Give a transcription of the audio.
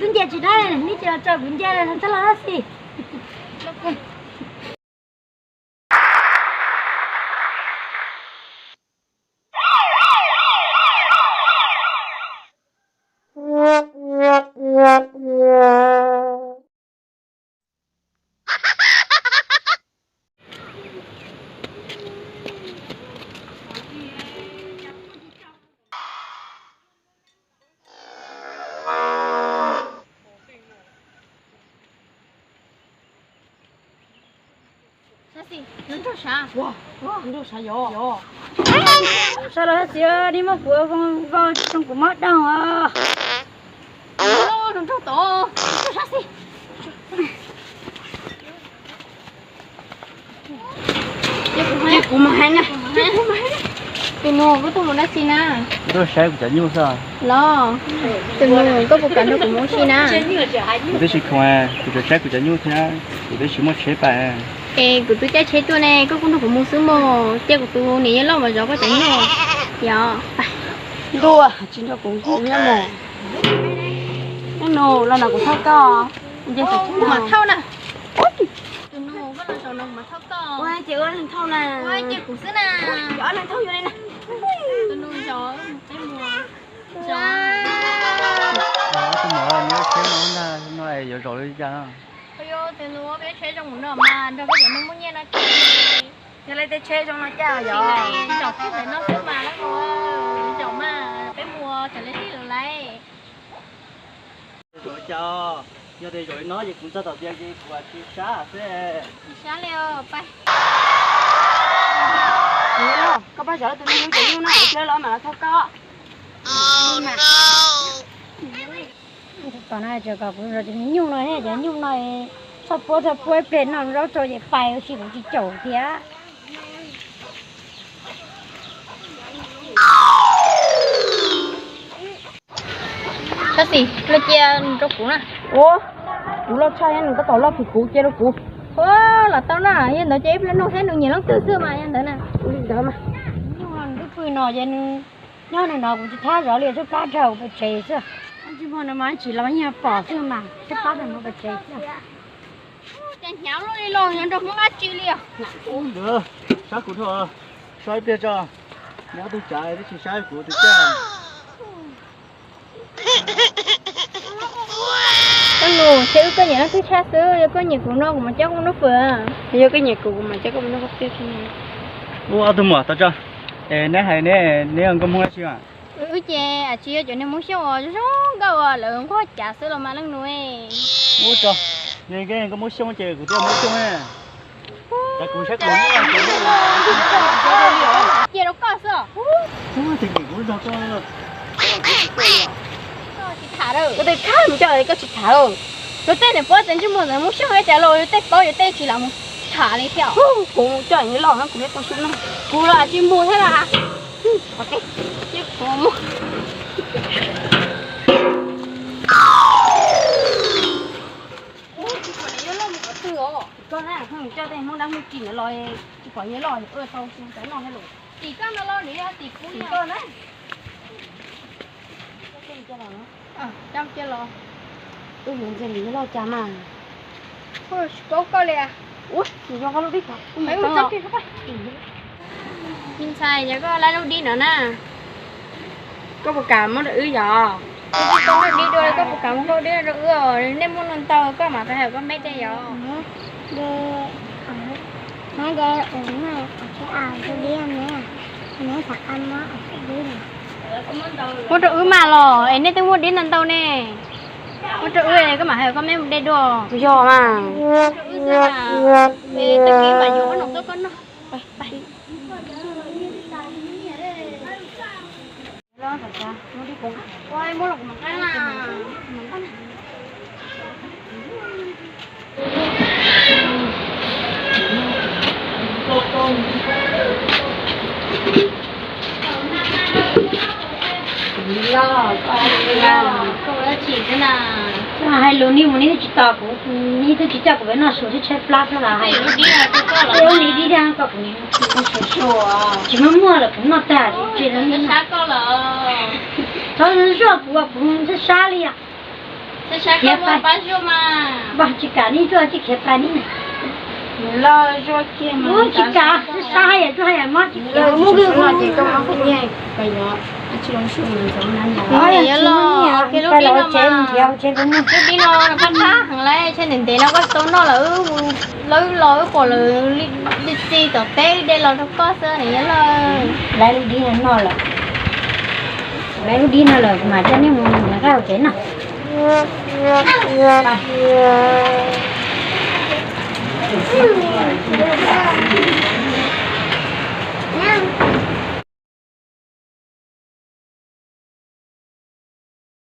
Kuv nce tsis dab, nej tsis los tso kuv nce, txhob los xij. Sab los sab xis, nej muab kuv vau tsis zoo kuv mob doog os. Sab xis. Kuv mas hais na. Tus nus, koj tuaj mus dab tsi na? Tuaj saib kuv cov nyuj xwb. Los, tus nus, koj puas kam nrog kuv mus si na? Kuv twb tsis khoom, kuv tsuas saib kuv cov nyuj thiab, kuv twb tsis muaj tsheb pais. Es kuv twb caij tsheb tuaj ne, koj kuj nrog kuv mus xwb mog, cia kuv tus niam yawg loj mas zov koj cov nyuj. Yog. Ntuj, tsis nrog kuv nyob mus. Nub nus los no kuv thauj koj. Kuv mam thauj na. Tus nus, koj los zaum no kuv mam thauj koj. Ua ces ua leej thauj na. Ua ces kuv xwb na. Ob leeg thauj yuav li na. Tus nus zaum, peb mus. Zaum. Tus nus, neb tsheb no ntag no es yuav zaum li cas? Ua yog tus nus peb tsheb zoo mus no mas nrog peb cov neeg muaj nyiaj no ces. Yog li tej tsheb zoo no cas yog? Zaum xwb ntawm no xwb mas leej nus, zaum mas peb mus txawm li lawm lauj. Zaum cas? Yog tias zaum li no ces kuv ntxog tom tias ces kuv tsis sab xwb. Tsis sab li os, pais. Koj pab zov tus me nyuam cov nyuj no, kuv thiab los mam los thauj koj. Tom no tseem kom kuv zov cov nyuj no, cov nyuj no txhob puab txhob puab ib pliag noj zaub tso ces pais ua si kuv tsis caum thiab. Sab xis, los cia rau kuv na. Ua, kuv loj tshaj nws, koj tau loj kiag kuv, cia rau kuv. Ua, los tau na, yog ntawd ces ib pliag noj thiab nws nyiam leej twg xwb mas yog ntawd na. Ua li ntawd mas. Nws twb pw no ces nws nyob nws no kuv tsis thab zov li, tshaib plab dhau pem tsev xwb. Tsis muaj no mas tsis los yeej pom xwb mas, tshaib plab dhau pem tsev xwb. Cas hnyav luaj li los yog nrog Hmoob dab tsi li os. Ntawd, sab kuv dhau, so ib pliag tso. Nyob tus tsav twb tsis saib kuv tus caj. Koj nus, ces wb koj nyiam leej twg tshaj xwb, yog koj nyiam kuv no kuv mam coj koj mus noj fawm. Yog koj nyiam kuv kuv mam coj koj mus noj koj tiaj. Ua ob tug muam tau tso. Es neb hais neb, neb yog nkauj Hmoob dab tsi mas? Wb ces tsis yog cov niag Hmoob Xyooj uas zoo nkauj uas lawv nquag cav xwb los mas leej nus. Ua tso, yog nkauj Hmoob Xyooj ces kuv twb yog Hmoob Xyooj. Cas kuv saib kuv cia rau koj xwb. Tsis tham lawm. Koj tej khab mus coj koj tsis tham lawm. Luag tej niam pob tsev ntsej muag ntawd Hmoob Xyooj ib cas los luag tej paub yuav tej tsis lam mus tham li thiab. Kuv coj los kuv tsis tau su no. Kuv los tsis mus thiab las. Qhov kev, kuv mus. Koj na, coj tej Hmoob dab Hmoob tsi ntawd los tsis pom nyiaj loj ua tau su cov noj thiab los. Tim koj ntawd los nws yog tim kuv tim koj na. Coj cia los. Wb yuav ntxias nws loj cas mas. Tsis paub koj li. Ua, nws yog koj lub dib. Me ntxhais, yog koj lub dib no na. Koj puas kam muab rau wb yom? Koj lub dib dua, koj puas kam muab lub dib rau wb? Nej muaj no ntau koj mam rov hais koj meb dej yom. Muab rau wb mas los es nej twb muaj dib ntau ntau ne. Muab rau wb koj mam hais koj meb mus de dua. Yog mas. Tag kis mam yuav ob noo tuaj koj noj. Koj hais lus nej mus nej twb tsis tos kuv, nej twb tsis coj kuv peb noj su, tshaib plab plab los hais. Ua li dib dab koj kuv niam, tsis muaj muaj lawm kuv noj tag tsis lawm. Txhob zuaj kuv, kuv sab sab li os. Khiav pais, tsis kam nej zuaj tsis khiav pais ni. Ua tsis kam, sab sab yam zuaj yam mob tsis khiav. Lub dib no mas, lub dib no qab qab heev lawm, tshaib ntev ntev no koj tsis tau noj lawm, lawv los wb pom lawm, txi tom teb de los rau koj xwb ne yawg laus. Lawv lub dib no noj lawm, lawv lub dib no lawm mas coj nej mus nrhiav nqaij hauv tsev noj.